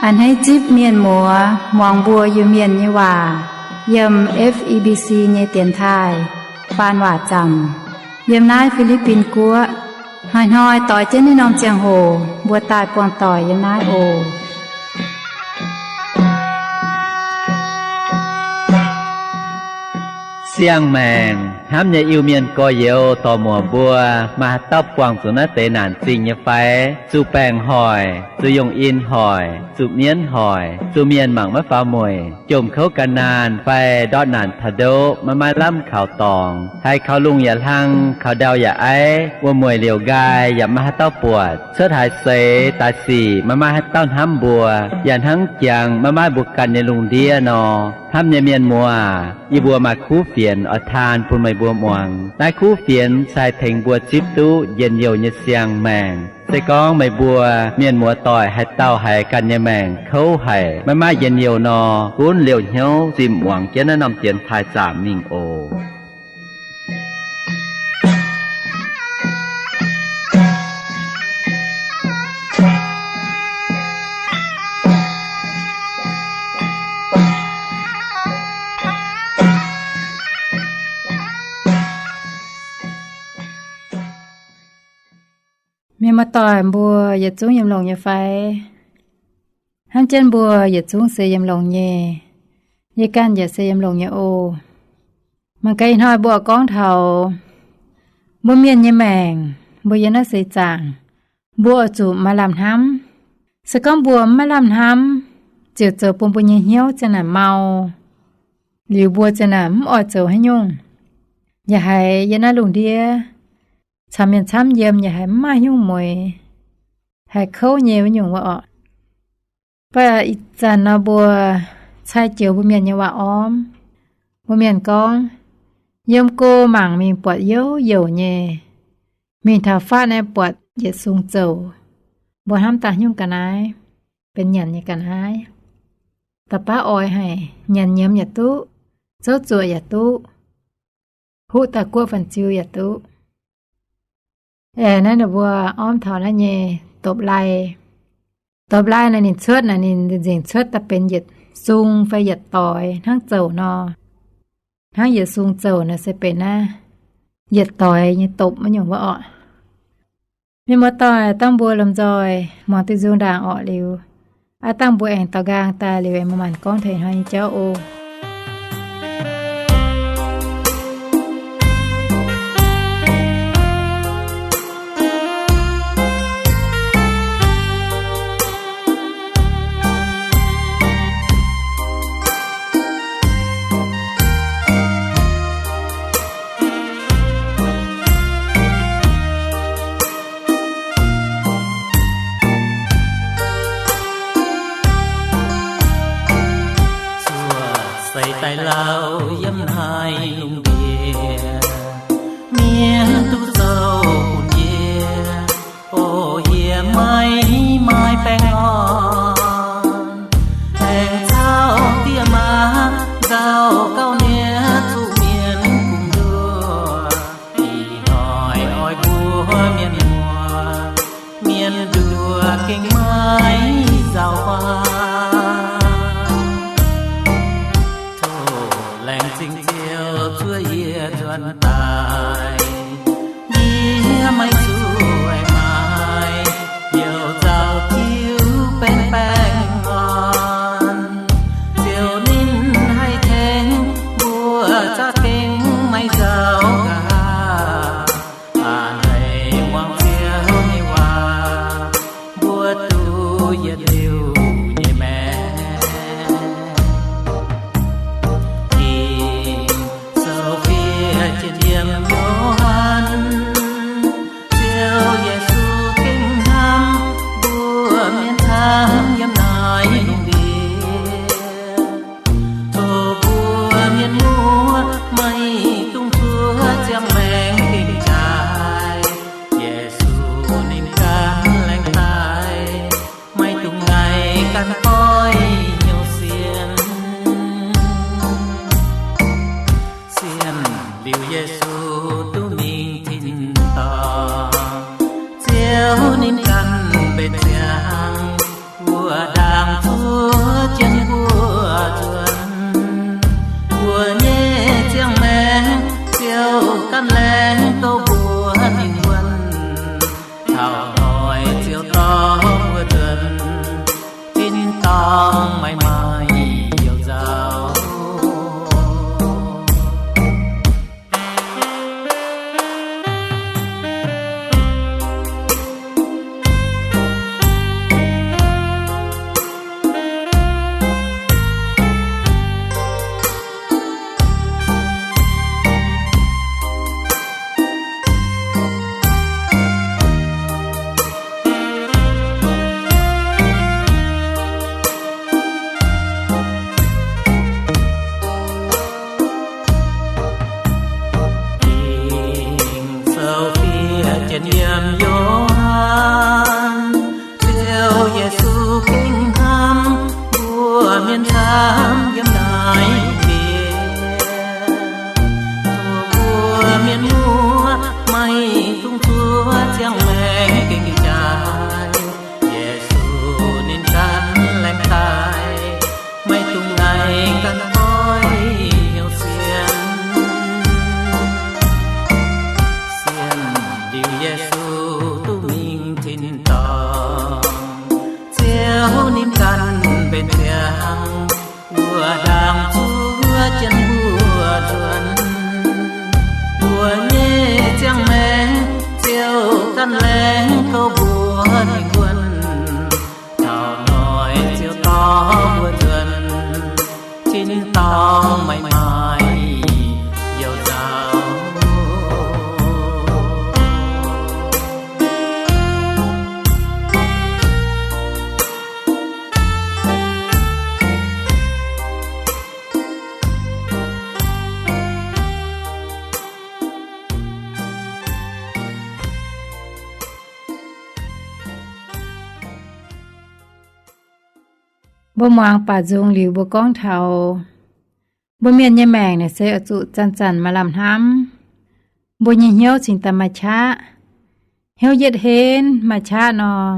A'hneiv zipv mienh muoz muangx mbuo Iu-Mienh nyei waac yiem F E B C nyei dienx taaih faan waac zaamc yiem naaiv Fi^li^bin Guoqv. Hnoi-hnoi doix jienv naaiv norm ziangh hoc mbuo daaih buangh doic yiem naaiv oc. Siang-maengc hnamv nyei Iu-Mienh gorx-youz dorc-muoc mbuo, maaih haaix dauh buangh zuqc naaiv deix naanc zingh nyei fai? Zuqc baengc hoic, zuqc yongh in hoic, zuqc mienv hoic, zuqc mienh mangc maiv faaux mueic, jomc kouv gan naanh fai ndortv naanc taux ndoqv maiv maaih lamh kaux dorngx, haiz kaux lungh yaac hlang, kaux ndau yaac aiv, wuom-mueic liouc nqaai yaac maiv maaih haaix dauh buatc, cuotv haaix seix daaih sic maiv maaih haaix dauh hnamv mbuo, yaac hnangv jangx maiv maaih mbuo ganh nyei lungh ndiev nor. Hnamv nyei mienh muoz, yie mbuo maaih kuv fienx oix taan bun meih mbuo muangx. Naaiv kuv fienx se haih tengx mbuo zipv duqv njien-youh nyei siang-maengc. Se gorngv meih mbuo mienh muoz doic haaix dauh haiz ganh nyei maengc kouv haic, maiv maaih njien-youh nor, gunv liouh hnyouv zimh muangx jienv naaiv norm dienx taaih zaamc mingh oc. Mienh muoz-doic mbuo yietc zungv yiem longx nyei fai? Hnamv jienv mbuo yietc zungv se yiem longx nyei. Yie ganh yaac se yiem longx nyei oc. Mangc gaax ih hnoi mbuo gorngv taux mbuo mienh nyei maengc, mbuo yiem naaiv seix zaangc, mbuo oix zuqc maaih lamh hnamv. Se gorngv mbuo mv maaih lamh hnamv, ziouc zoux bun mbuo nyei hnyouv ziang naaic mau, liuz mbuo ziang naaic mv oix zoux haaix nyungc. Yaac haiz yiem naaiv lungh ndiev caux mienh camv yiem yaac haiz mv maaih haaix nyungc mueix, haiz kouv nyei wuov nyungc wuov orqc. Mv baac ih zanc nor mbuo cai joux mbuo mienh nyei waac-ormv. Mbuo mienh gorngv, yiem go mangc mingh buatc youc youc nyei, mingh taux faatv naaiv buatc yietc sung zouc. Mbuo hnamv daaih nyungc ga'naaiv, benx nyanc nyei ga'naaiv. Da'baav oix haic, nyanc nyiemz yaac duqv, zouv zuoqc yaac duqv, huv daaih guoqv fan-ziu yaac duqv. Aengx naaiv ninh mbuo ormv taux naaiv nyei dopc-lai. Dopc-lai naaiv ninh cuotv naaic ninh nzengc cuotv daaih benx yietc sung fai yietc doix hnangv zouc nor. Hnangv yietc sung zouc naaiv se benx naaiv yietc doix nyei dopc wuov nyungc wuov orqc. Mienh muoz-doic, dangh mbuo lomh nzoih muangx duqv nzung ndaangc orqc liuz, aav dangh mbuo aengx daux nqaang daaih liuz aengx maaih maanc gorngv taux ih hnoi nyei jauv oc. Zuoqc seix daaih lauh yiem naaiv lungh ndiev, mienh duqv zoux bun yie, o, yie maiv maaih baengh orn. Aengx caux diex maa nzauh gauh nie zuqc mienh gux nduov. Ih hnoi oix mbuo mienh muoz, mienh nduov gengh maiv nzauh huaav. Tov laengz zingh Ziouv zuov yie nzuonx daaih, yie maiv zuqc maaiz, youc nzauh jiu benx baengh orn. Ziouv ninh haih tengx mbuo za'gengh maiv nzauh nqa'haav. A'hneiv muangx Ziouv nyei waac, mbuo duqv yietc liuz nyei maengc. Ging-Sou fiev jienv yiem Yo^han, Ziouv Yesu gengh hnamv mbuo mienh camv yiem naaiv lungh ndiev. Tov mbuo mienh muoz maiv dungx zuov ziangh maengc gengh jaaix. Yesu ninh ganh laengz daaih, maiv dungx ngaih ganh doix hnyouv sien. Sienh liuz Yesu duqv mingh tin-dorngh, Ziouv ninh ganh mbenc ziangx wuov ndaangc zuqc Yiem Yo^han, Ziouv Yesu gengh hnamv mbuo mienh camv yiem naaiv ndiev. Mbuo mienh muoz maiv dungx zuov ziangh maengc gengh jaaix. Yesu ninh ganh laengz daaih, maiv dungx naaiv ganh goiv hnyouv sienx. Sienx liuz Yesu duqv mingh tin-dorngh, Ziouv ninh ganh mbenc ziangx wuov ndaangc zuov jienv mbuo nzuonx. Mbuo nyei ziangh maengc Ziouv ganh laengz kouv mbuo mingh wuonv. Taux hnoi Ziouv dorh mbuo nzuonx, tin-dorngh maiv maaih you nzauh. Mbuo muangx baac nzung liuz mbuo gorngv taux mbuo mienh nyei maengc naaic se oix zuqc zanc-zanc maaih lamh hnamv. Mbuo nyei hnyouv cingx daaih maaih qaqv. Hnyouv yietv henv maaih qaqv nor,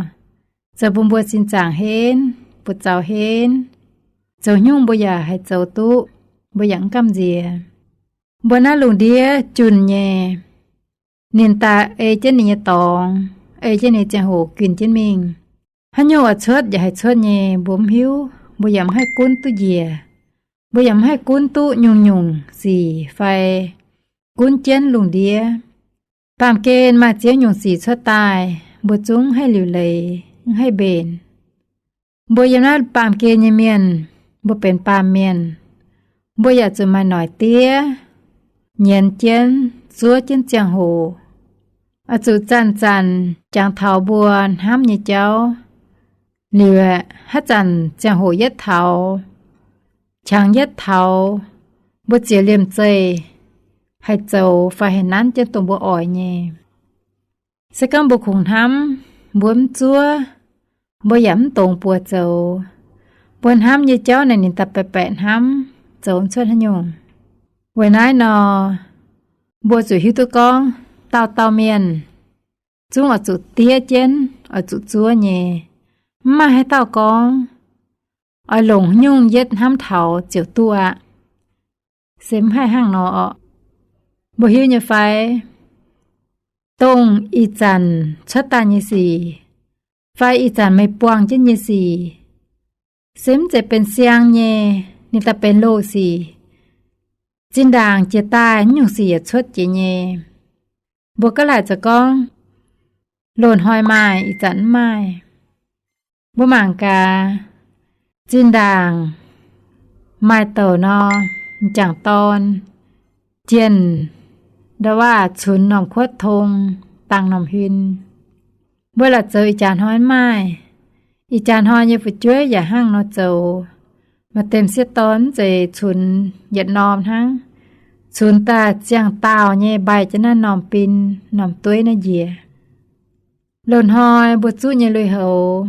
zoux bun mbuo sin zaangc henv, buoz-zaux henv. Zoux nyungc mbuo yaac haih zoux duqv, mbuo yaac mv gamh nziex. Mbuo naaiv lungh ndiev junh nyei, ninh daaih ei jienv ninh nyei dorngx, ei jienv ninh ziangh hoc ginx jienv mingh. Haaix nyungc oix cuotv yaac haih cuotv nyei, mbuo mv hiuv, mbuo yaac mv haih gunv duqv njiec. Mbuo yaac mv haih gunv duqv nyungc-nyungc sic fai gunv jienv lungh ndiev. Baamh gen maaih ziex nyungc sic cuotv daaih, mbuo zungv mv haih liuc leiz, mv haih mbenc. Mbuo yiem naaiv baamh gen nyei mienh, mbuo benx baamh mienh, mbuo yaac zuqc maaih noic diev nyienz jienv, zuov jienv ziangh hoc. Oix zuqc zanc-zanc jangx taux mbuo hnamv nyei jauv. Liuz aeqv, haaix zanc ziangh hoc yietv taux, qangx yietv taux, mbuo ziouc liemh zeih haih zoux fai haih nanv jienv dongh mbuo oix nyei. Se gorngv mbuo kungx hnamv, mbuo mv zuov, mbuo yaac mv dongz buoz zoux. Mbuo hnamv nyei jauv naaic ninh daaih baeqc baeqc hnamv, zoux mv cuotv haaix nyungc. Weic naaiv nor, mbuo zuqc hiuv duqv gorngv dauh dauh mienh zungv oix zuqc diev jienv, oix zuqc zuov nyei. Mv maaih haaix dauh gorngv oix longc haaix nyungc yietv hnamv taux ziouc duqv aqv. Se mv haih hnangv nor orqc. Mbuo hiuv nyei fai? Dongh ih zanc cuotv daaih nyei sic, fai ih zanc meih buangh jienv nyei sic, se mv zeiz benx siang nyei, ninh daaih benx loz-sic. Zinh ndaangc jiex daaih mv nyungc sic yaac cuotv jiex nyei. Mbuo gaav laaic zoux gorngv loz-hnoi maaih, ih zanc mv maaih. Mbuo mangc gaax, zinh ndaangc maaih douc nor, m'jangc dorn jienh nda'waav cunx normh kuotv tong, dangh normh huin. Mbuo la'zoux ih jaax hnoi mv maaih. Ih jaax hnoi nyei fu'jueiv yaac hnangv nor zoux. Maaih deix m'sieqv dorn mv zeiz cunx yietc norm hnangv, cunx daaih ziangh daauh nyei mbaih jienv naaiv normh bin, normh dueiv naaiv njiec. Loz-hnoi mbuo zuqv nyei lui-houx,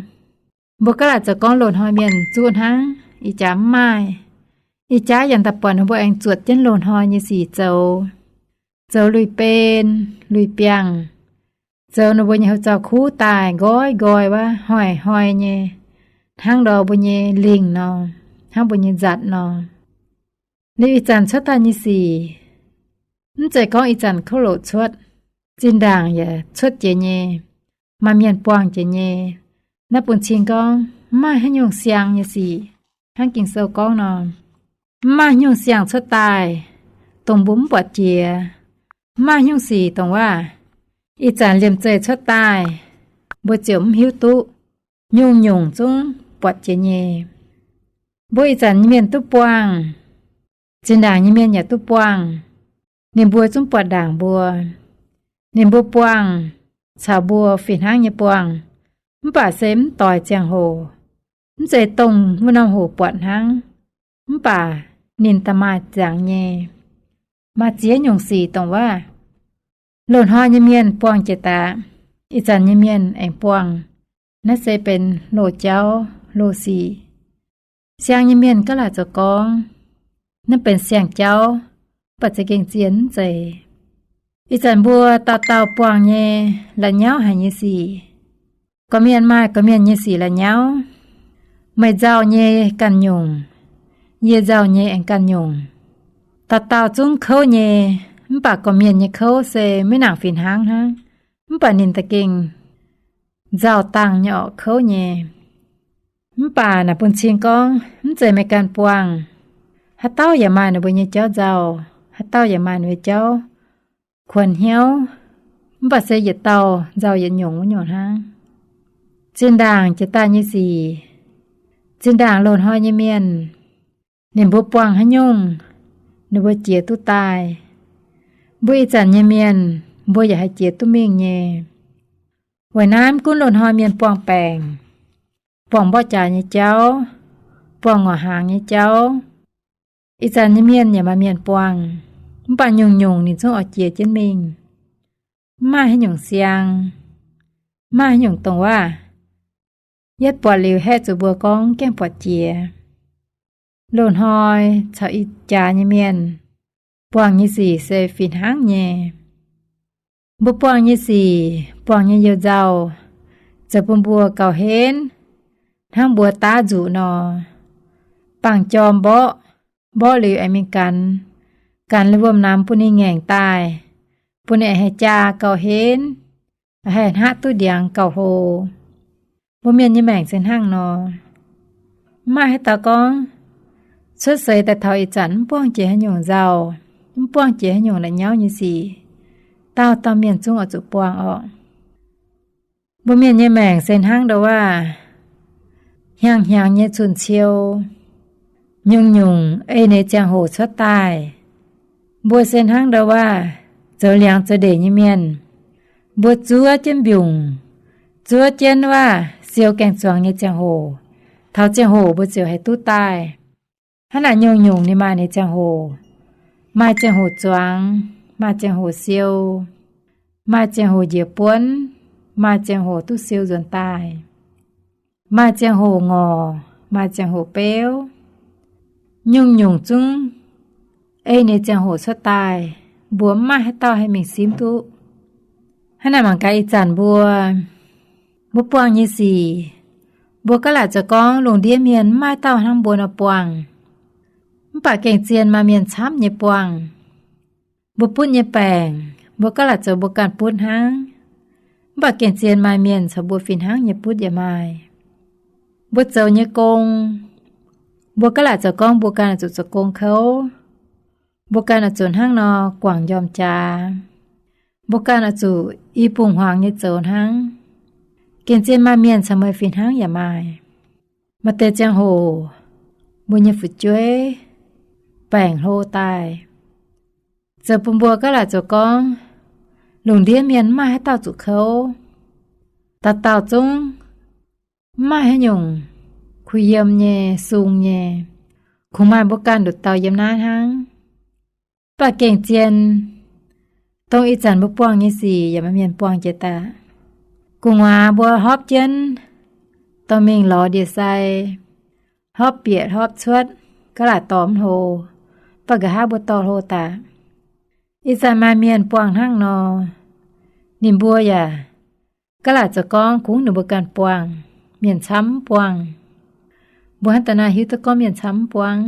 mbuo gaav laaic zoux gorngv loz-hnoi mienh zuqv hnangv, ih jaax mv maaih. Ih jaax yaac daaih buatc ninh mbuo aengx zuotc jienv loz-hnoi nyei sic zoux, zoux lui-ben, lui-biangh, zoux ninh mbuo nyei houv zaux kuv daaih nqoi nqoi wuov, hnoi-hnoi nyei, hnangv ndor mbuo nyei lingh nor, hnangv mbuo nyei nzatc nor. Liuz ih zanc cuotv daaih nyei sic, mv zeiz gorngv ih zanc kouv loc cuotv, zinh ndaangc yaac cuotv jiex nyei, maaih mienh buangh jiex nyei. Naaiv bun cing gorngv mv maaih haaix nyungc siang nyei sic. Hnangv Ging-Sou gorngv nor, mv maaih haaix nyungc siang cuotv daaih, dongh mbuo mv buatc jiex. Mv maaih haaix nyungc sic dongh waac ih zanc liemh zeih cuotv daaih, mbuo ziouc mv hiuv duqv. Nyungc-nyungc zungv buatc jiex nyei. Mbuo ih zanc nyei mienh duqv buangh, zinh ndaangc nyei mienh yaac duqv buangh. Ninh mbuo zungv buatc ndaangc mbuo. Ninh mbuo buangh caux mbuo fih hnangv nyei buangh, mv baac se mv doix ziangh hoc. Mv zeiz dongh wuov norm hoc buatc hnangv, mv baac ninh da'maaih ziangx nyei. Maaih ziex nyungc sic dongh waac Loz-hnoi nyei mienh buangh jiex daaih, ih zanc nyei mienh aengx buangh. Naaiv se benx loz-jauv loz-sic. Siang nyei mienh gaav laaic zoux gorngv, naaiv benx siang-jauv, mv baac za'gengh zien mv zeiz. Ih zanc mbuo dauh dauh buangh nyei la'nyauv haic nyei sic, gorqv-mienh maaih gorqv-mienh nyei sic la'nyauv. Meih nzauh nyei ganh nyungc, yie nzauh nyei aengx ganh nyungc. Dauh dauh zungv kouv nyei, mv baac gorqv-mienh nyei kouv se maiv nangc fih hnangv hnangv, mv baac ninh da'gengh nzauh dangh nyei orqc, kouv nyei. Mv baac naaic bun cing gorngv, mv zeiz meih ganh buangh. Haaix dauh yaac maaih ninh mbuo nyei jauv nzauh, haaix dauh yaac maaih ninh mbuo jauv kuonx hnyouv, mv baac se yietc dauh nzauh yietc nyungc wuov nyungc hnangv. Zinh ndaangc jiex daaih nyei sic, zinh ndaangc loz-hnoi nyei mienh, ninh mbuo buangh haaix nyungc, ninh mbuo jiex duqv daaih. Mbuo ih zanc nyei mienh, mbuo yaac haih jiex duqv mingh nyei. Weic naaiv mv gunv loz-hnoi mienh buangh baengc, buangh mborqv jaax nyei jauv, buangh ngorc hnaangx nyei jauv, ih zanc nyei mienh yaac maaih mienh buangh, mv baac nyungc-nyungc ninh zungv oix jiex jienv mingh. Mv maaih haaix nyungc siang, mv maaih haaix nyungc dongh waac. Yietv buatc liuz haeqv zuqc mbuo gorngv gaengh buatc jiex. Loz-hnoi caux ih jaax nyei mienh buangh nyei sic se fih hnangv nyei. Mbuo buangh nyei sic, buangh nyei you-nzauh, zoux bun mbuo gauh henv, hnangv mbuo daav nzuqc nor, bangc jorm mborqv, mborqv liuz aengx mingh ganx, ganx liuz wuom-namx bun ninh ngaengc daaih, bun ninh haih jaa gauh henv, haih hnaqv duqv ndiangx gauh hlo. Mbuo mienh nyei maengc se hnangv nor. Mv maaih haaix dauh gorngv cuotv seix daaih taux ih zanc mv buangh jiex haaix nyungc nzauh, mv buangh jiex haaix nyungc la'nyauv nyei sic. Dauh dauh mienh zungv oix zuqc buangh orqc. Mbuo mienh nyei maengc se hnangv ndou waac, hnyangx-hnyangx nyei cun-ciou, nyungc-nyungc ei ninh nyei ziangh hoc cuotv daaih. Mbuo se hnangv ndou waac, zoux liangx zoux ndeic nyei mienh. Mbuo zuov jienv mbiungc, zuov jienv waac siou gaeng-zuangx nyei ziangh hoc, taux ziangh hoc mbuo ziouc haih duqv daaih. Hnangv naaic nyungc-nyungc ninh maaih ninh ziangh hoc, maaih ziangh hoc zuangx, maaih ziangh hoc siou, maaih ziangh hoc njiec buonv, maaih ziangh hoc duqv siou nzuonx daaih, maaih ziangh hoc ngorc, maaih ziangh hoc beuv. Nyungc-nyungc zungv ei ninh nyei ziangh hoc cuotv daaih, mbuo mv maaih haaix dauh haih mingh simv duqv. Hnangv naaic mangc gaax ih zanc mbuo, mbuo buangh nyei sic, mbuo gaav laaic zoux gorngv lungh ndiev mienh mv maaih dauh hnangv mbuo nor buangh. Mv baac gengh zien maaih mienh camv nyei buangh. Mbuo butv nyei baengc, mbuo gaav laaic zoux mbuo ganh butv hnangv. Mv baac gengh zien maaih mienh caux mbuo fih hnangv nyei butv yaac maaih. Mbuo zoux nyei gong, mbuo gaav laaic zoux gorngv mbuo ganh oix zuqc zoux gong kouv. Mbuo ganh oix zuqc hnangv nor guangc njormh jaax. Mbuo ganh oix zuqc i bungx hmuangx nyei zoux hnangv. Gengh zien maaih mienh caux meih fih hnangv yaac maaih. Maaih deix ziangh hoc, mbuo nyei fu'jueiv baengc hlo daaih, zoux bun mbuo gaav laaic zoux gorngv lungh ndiev mienh mv maaih haaix dauh zuqc kouv. Dauh dauh zungv mv maaih haaix nyungc kuh yiem nyei, sung nyei. Kungx maaih mbuo ganh nduqc dauh yiem naaiv hnangv. Mv baac gengh zien, dongh ih zanc mbuo buangh nyei sic yaac maaih mienh buangh jiex daaih. Gu'nguaaz mbuo hopv jienv, dorh mingh lorz ndie-sai, hopv bieqc hopv cuotv, gaav laaic dorh mv hlo. Mv baac nqa'haav mbuo dorh hlo daaih. Ih zanc maaih mienh buangh hnangv nor, ninh mbuo yaac gaav laaic zoux gorngv kungx ninh mbuo ganh buangh, mienh camv mv buangh. Mbuo hnangv da'naaiv hiuv duqv gorngv mienh camv mv buangv.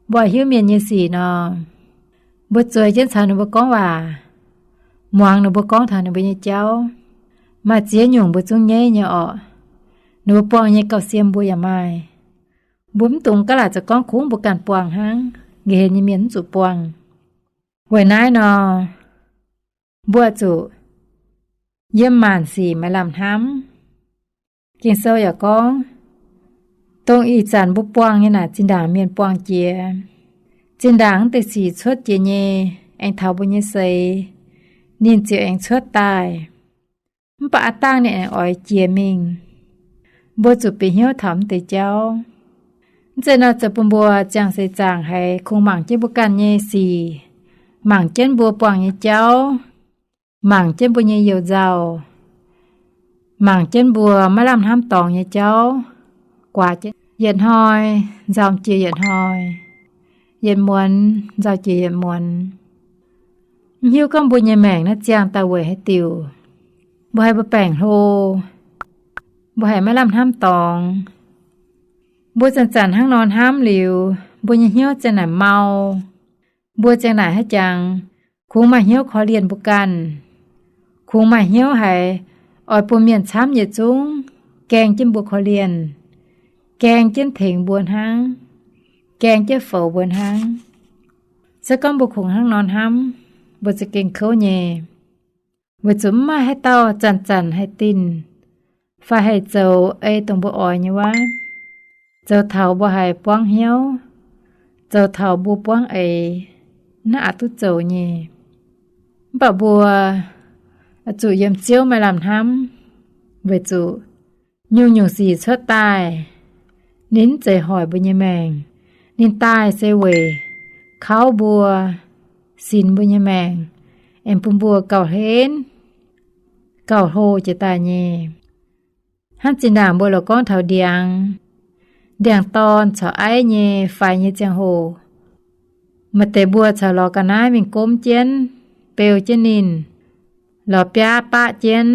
Mbuo hiuv mienh nyei sic nor, mbuo zueiz jienv caux ninh mbuo gorngv waac, muangx ninh mbuo gorngv taux ninh mbuo nyei jauv. Maaih ziex nyungc mbuo zungv nyaiv nyei orqc. Ninh mbuo buangh nyei gauh siem mbuo yaac maaih. Mbuo mv dungx gaav laaic zoux gorngv kungx mbuo ganh buangh hnangv, nqa'haav nyei mienh mv zuqc buangh. Weic naaiv nor, mbuo zuqc yiem maanc sic maaih lamh hnamv. Ging-Sou yaac gorngv, dongh ih zanc mbuo buangh nyei naaic zinh ndaangc mienh buangh jiex. Zinh ndaangc wuov deix sic cuotv jiex nyei, aengx taux mbuo nyei seix, ninh ziouc aengx cuotv daaih. Mv baac aav dangh ninh aengx oix jiex mingh. Mbuo zuqc bieqc hnyouv taux wuov deix jauv. Mv zeiz nor zoux bun mbuo ziangh seix zaangc haiz kungx mangc jienv mbuo ganh nyei sic, mangc jienv mbuo buangh nyei jauv, mangc jienv mbuo nyei you-nzauh, mangc jienv mbuo maiv lamh hnamv dorngx nyei jauv, guaax jienv yietc hnoi nzauh jiex yietc hnoi, yietc muonz nzauh jiex yietc muonz. Mv hiuv gorngv mbuo nyei maengc naaiv ziangh daaih weic haaix diuc, mbuo haih mbuo baengc hlo, mbuo haih maiv lamh hnamv dorngx. Mbuo zanc-zanc hnangv nor hnamv liuz, mbuo nyei hnyouv ziang naaic mau. Mbuo ziang naaic haaix jangx, kungx maaih hnyouv korv-lienh mbuo ganh, kungx maaih hnyouv haiz oix bun mienh camv yietc zungv gaeng jienv mbuo korv-lienh, gaeng jienv tengx mbuo hnangv, gaeng jienv foux mbuo hnangv. Se gorngv mbuo kungx hnangv nor hnamv, mbuo za'gengh kouv nyei, weic zuqc mv maaih haaix dauh zanc-zanc haih dinh fai haih zoux ei dongh mbuo oix nyei wuov. Zoux taux mbuo haiz buangv hnyouv, zoux taux mbuo buangv eix, naaiv aqc duqv zoux nyei. Mv baac mbuo zuqc yiem Ziouv maaih lamh hnamv, weic zuqc nyungc-nyungc sic cuotv daaih, ninh mv zeiz hoic mbuo nyei maengc. Ninh daaih se weic kauv mbuo, sinx mbuo nyei maengc, aengx bun mbuo gauh henv, gauh hlo jiex daaih nyei. Hnangv zinh ndaangc mbuo lorz gorngv taux ndiangx, ndiangx-dorn caux aiv nyei faix nyei ziangh hoc, maaih deix mbuo caux lorz ga'naaiv mingh gomv jienv, beu jienv ninh, lorz biaav baqv jienv,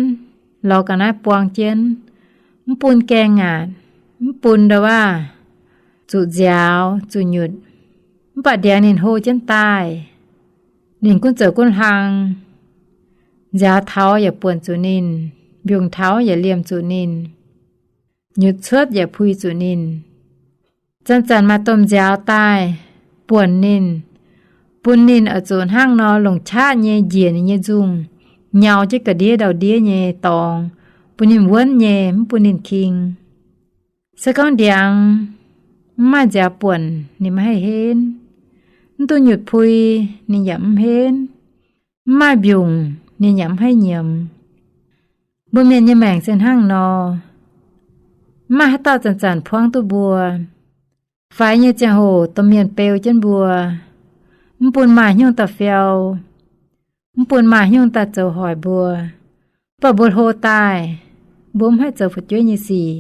lorz ga'naaiv buang jienv, mv bun gaeng ngaatc, mv bun nda'waav zuqc nziaaux zuqc nyutc. Mv baac ndiangx ninh hlo jienv daaih, ninh gunv zoux gunv hlang, nziaaux taux yaac buonc zuqc ninh, mbiungc taux yaac liemh zuqc ninh, nyutc cuotv yaac puix zuqc ninh. Zanc-zanc maaih domh nziaaux daaih buonc ninh, bun ninh oix zuqc hnangv nor longc qaqv nyei njiec ninh nyei nzungh, nyaux jienv ga'ndiev ndau-ndiev nyei dorngx, bun ninh wuonv nyei, mv bun ninh king. Se gorngv ndiangx mv maaih nziaaux buonc, ninh maiv haih henv. Mv duqv nyutc pui, ninh yaac mv henv. Mv maaih mbiungc, ninh yaac mv haih nyiemz. Mbuo mienh nyei maengc se hnangv nor. Mv maaih haaix dauh zanc-zanc puangv duqv mbuo. Faix nyei ziangh hoc domh mienh beu jienv mbuo, mv bun maaih haaix nyungc daaih fiou, mv bun maaih haaix nyungc daaih zoux hoic mbuo. Mv baac mbuo hlo daaih, mbuo mv haih zoux fu'jueiv nyei sic,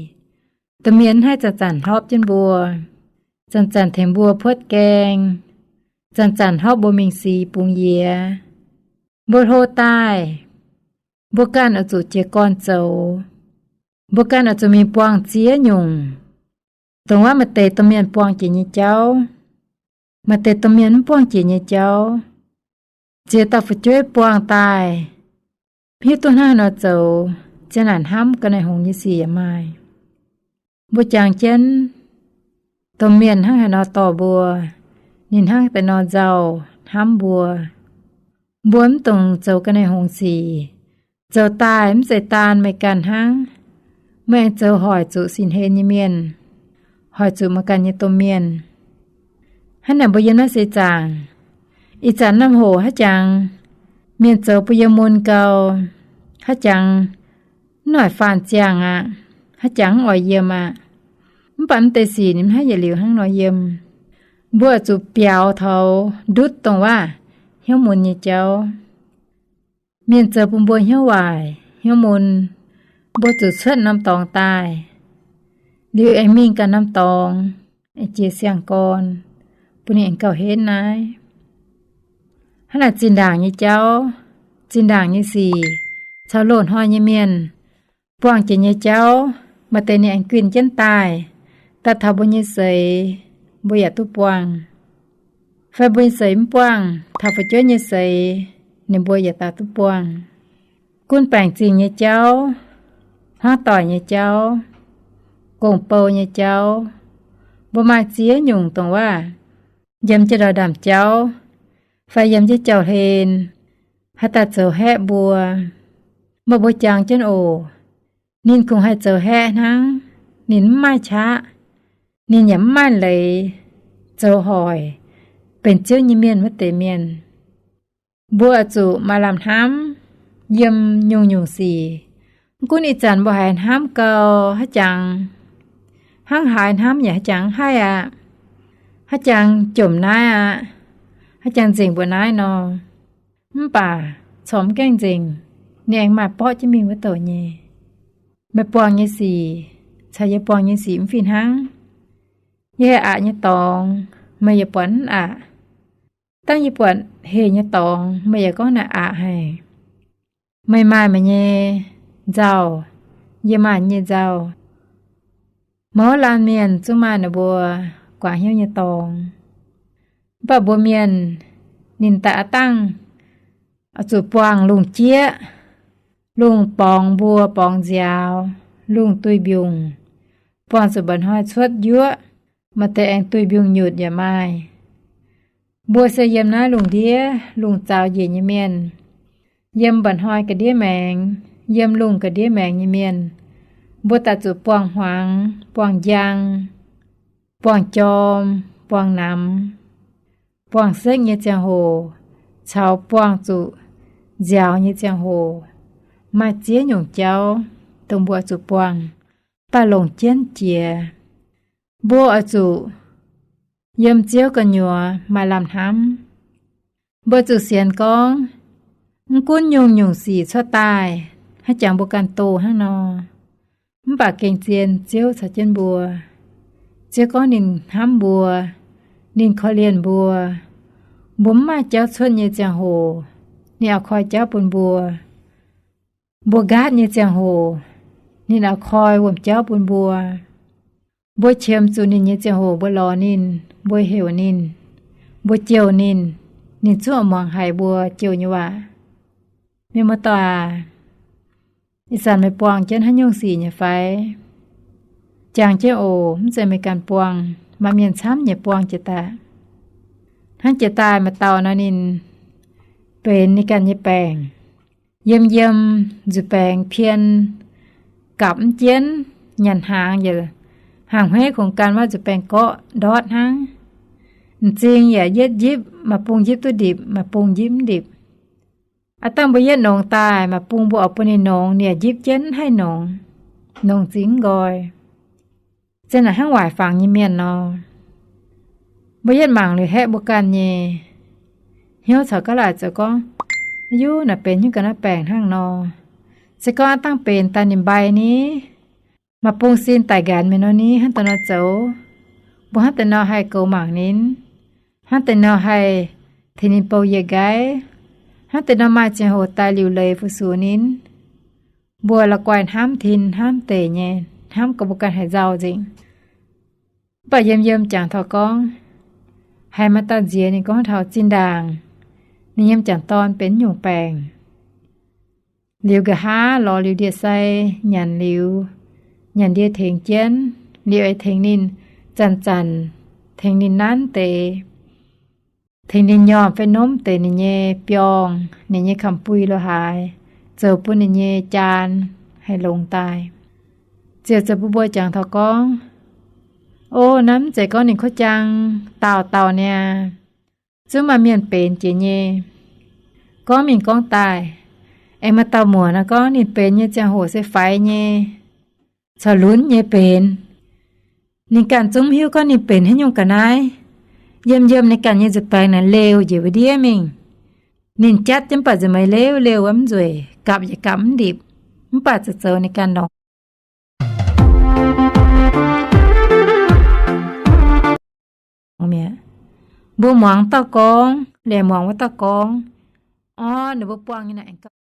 domh mienh mv haih zanc-zanc hlorpv jienv mbuo, zanc-zanc tengx mbuo puotv gaeng, zanc-zanc hlorpv mbuo mingh sic bungx yiez. Mbuo hlo daaih, mbuo ganh oix zuqc jiez gorn zoux. Mbuo ganh oix zuqc mingh buangh ziex nyungc, dongh wuov maaih deix domh mienh buangh jiex nyei jauv, maaih deix domh mienh mv buangh jiex nyei jauv. Ziex dauh fu'jueiv buangh daaih, mv hiuv duqv hnangv haaix nor zoux, ziang naaic hnamv ga'naaiv hngongx nyei sic yaac maaih. Mbuo jangx jienv, domh mienh hnangv haaix nor dorh mbuo, ninh hnangv deix nor nzauh hnamv mbuo. Mbuo mv dungx zoux ga'naaiv hngongx sic. Zoux daaih mv zeiz daan meih ganh hnangv. Meih aengx zoux hoic zuqc sin-hlen nyei mienh, hoic zuqc meih ganh nyei domh mienh. Hnangv naaic mbuo yiem naaiv seix zaangc, ih zanc naaiv hoc haaix jangx mienh zoux bun yie mun gau, haaix jangx mv noic faanh ziangh aqv, haaix jangx mv oix yiem aqv. Mv baac mv deix sic ninh mv haih yietc liuz hnangv nor yiem. Mbuo oix zuqc biaux taux ndutv dongh waac hnyouv mun nyei jauv. Mienh zoux bun mbuo hnyouv waaic, hnyouv mun, mbuo zuqc cuotv norm dorngx daaih, liuz aengx mingh ganh norm dorngx, aengx jiex siang-gorn, bun ninh aengx gauh henv naaiv. Hnangv naaic zinh ndaangc nyei jauv, zinh ndaangc nyei sic, caux loz-hnoi nyei mienh buangh jiex nyei jauv, maaih deix ninh aengx guinh jienv daaih, daaih taux mbuo nyei seix, mbuo yaac duqv buangh. Fai mbuo nyei seix mv buangh, taux fu'jueiv nyei seix, ninh mbuo yaac daaih duqv buangh. Gunv baengc zingh nyei jauv, hmuangv doic nyei jauv, gong-bou nyei jauv, mbuo maaih ziex nyungc dongh waac yiem jienv ndau-ndaamv jauv fai yiem jienv jauv-hlen, haih daaih zoux haeqv mbuo. Mv baac mbuo jangx jienv oc, ninh kungx haih zoux haeqv hnangv. Ninh mv maaih qaqv, ninh yaac mv maaih leiz zoux hoic benx Ziouv nyei mienh wuov deix mienh. Mbuo oix zuqc maaih lamh hnamv yiem nyungc-nyungc sic. Mv gunv ih zanc mbuo haiz hnamv gau, haaix jangx hnangv haaix hnamv yaac haaix jangx haih aqv, haaix jangx jomc naaiv aqv, haaix jangx nzengc mbuoqc naaiv nor. Mv baac corc mv gaengh nzengc, ninh aengx maaih borqv jienv mingh wuov douc nyei. Meih buangh nyei sic caux yie buangh nyei sic mv fih hnangv. Yie haih aqc nyei dorngx, meih yaac buatc mv aqc. Dangh yie buatc heh nyei dorngx, meih yaac gorngv naaic aqc haic. Meih maaih meih nyei nzauh, yie maaih nyei nzauh. Mouz laanh mienh zungv maaih ninh mbuo guaax hnyouv nyei dorngx. Mv baac mbuo mienh ninh daaih aav dangh zuqc buangh lungh jieqv, lungh borngz mbuo borngz nziaaux, lungh duih mbiungc, buangh zuqc mba'hnoi cuotv njuov, maaih deix aengx duih mbiungc nyutc yaac maaih. Mbuo se yiem naaiv lungh ndiev lungh zaux njiec nyei mienh, yiem mba'hnoi ga'ndiev maengx, yiem lungh ga'ndiev maengx nyei mienh. Mbuo daaih zuqc buangh hmuangx, buangh njang, buangh jorm, buangh namx, buangh sekv nyei ziangh hoc, caux buangh zuqc nziaaux nyei ziangh hoc. Maaih ziex nyungc jauv dongh mbuo oix zuqc buangh, mv baac longc jienv jiex. Mbuo oix zuqc yiem Ziouv gu'nyuoz maaih lamh hnamv. Mbuo zuqc sienx gorngv, mv gunv nyungc-nyungc sic cuotv daaih, haaix jangx mbuo ganh doh hnangv nor, mv baac gengh zien Ziouv caux jienv mbuo. Ziouv gorngv ninh hnamv mbuo, ninh korv-lienh mbuo. Mbuo mv maaih jauv cuotv nyei ziangh hoc, ninh oix koi jauv bun mbuo. Mbuo nqaatv nyei ziangh hoc, ninh oix koi wuom jauv bun mbuo. Mbuo qiemx zuqc ninh nyei ziangh hoc mbuo lorz ninh, mbuo heuc ninh, mbuo jouh ninh, ninh zungv muangx haiz mbuo jouh nyei waac. Mienh muoz-doic aac, ih zanc meih buangh jienv haaix nyungc sic nyei fai? Jangx jienv oc. Mv zeiz meih ganh buangh, maaih mienh camv nyei buangh jiex daaih. Hnangv jiex daaih maaih dauh nor, ninh benx ninh ganh nyei baengc. Yiem yiem nzuih baengx pien gapv mv jienv, nyanc hnaangx yaac hnaangx hmeiv kungx gan maiv nzuih baengx gorqv ndortv hnangv. M'zing yaac yietv njipv, maaih bung njipv duqv ndipc, maaih bung njipv mv ndipc. Aav dangh mbuo yietv nongx daaih, maaih bung mbuo oix bun ninh nongx, ninh yaac njipv jienv mv haih nongx, nongx zingx mv nqoi. Zeiz naaic hnangv waaic fangx nyei mienh nor. Mbuo yietv mangc liuz haeqv mbuo ganh nyei hnyouv caux ga'laaic zoux gorngv, yuv, naaic benx hnyouv ga'naaiv baengc hnangv nor. Se gorngv aav dangh benx daaih ninh mbai ni, maaih bung sin daic nqanx mingh nor ni, hnangv deix nor zoux, mbuo hnangv deix nor haih goux mangc ninh, hnangv deix nor haih tengx ninh bou yie nqaiv, hnangv deix nor maaih ziangh hoc daaih liuc leiz fu-sux ninh. Mbuo la'guaih hnamv tin hnamv deic nyei, hnamv gauh mbuo ganh haiz nzauh nzengc. Mv baac yiem yiem jangx taux gorngv, haiz maaih dauh nziex ninh gorngv taux zinh ndaangc ninh yiem jangc dorn benx nyungc baengc. Liuz nqa'haav lorz liuz ndie-sai nyanc liuz, nyanc ndie tengx jienv liuz, ei tengx ninh zanc-zanc, tengx ninh nanv deix, tengx ninh nyormh fai nomv deix ninh nyei biorngh, ninh nyei kamx-bui lo haaix, zoux bun ninh nyei jaan haih longx daaih. Ziouc zoux bun mbuo jangx taux gorngv, o, naaiv mv zeiz gorngv ninh kuv jaang dauh dauh niaa. Zungv maaih mienh benx jiex nyei. Gorngv mingh gorngv daaih, aengx maaih dauh muoc nor gorngv ninh benx nyei ziangh hoc se faix nyei, caux lunx nyei benx. Ninh ganh zungv mv hiuv gorngv ninh benx haaix nyungc ga'naaiv. Yiem yiem ninh ganh nyei nzuih baengx naaic leuh njiec wuov ndiev mingh. Ninh jatv jienv mv baac nzuih meih leuh leuh wuov mv nzueic, gapv yaac gapv mv ndipc, mv baac zoux zoux ninh ganh lorngx. Mbuo muangx dauh gorngv, liemh muangx wuov dauh gorngv, orv, ninh mbuo buangh nyei naaic aengx gauh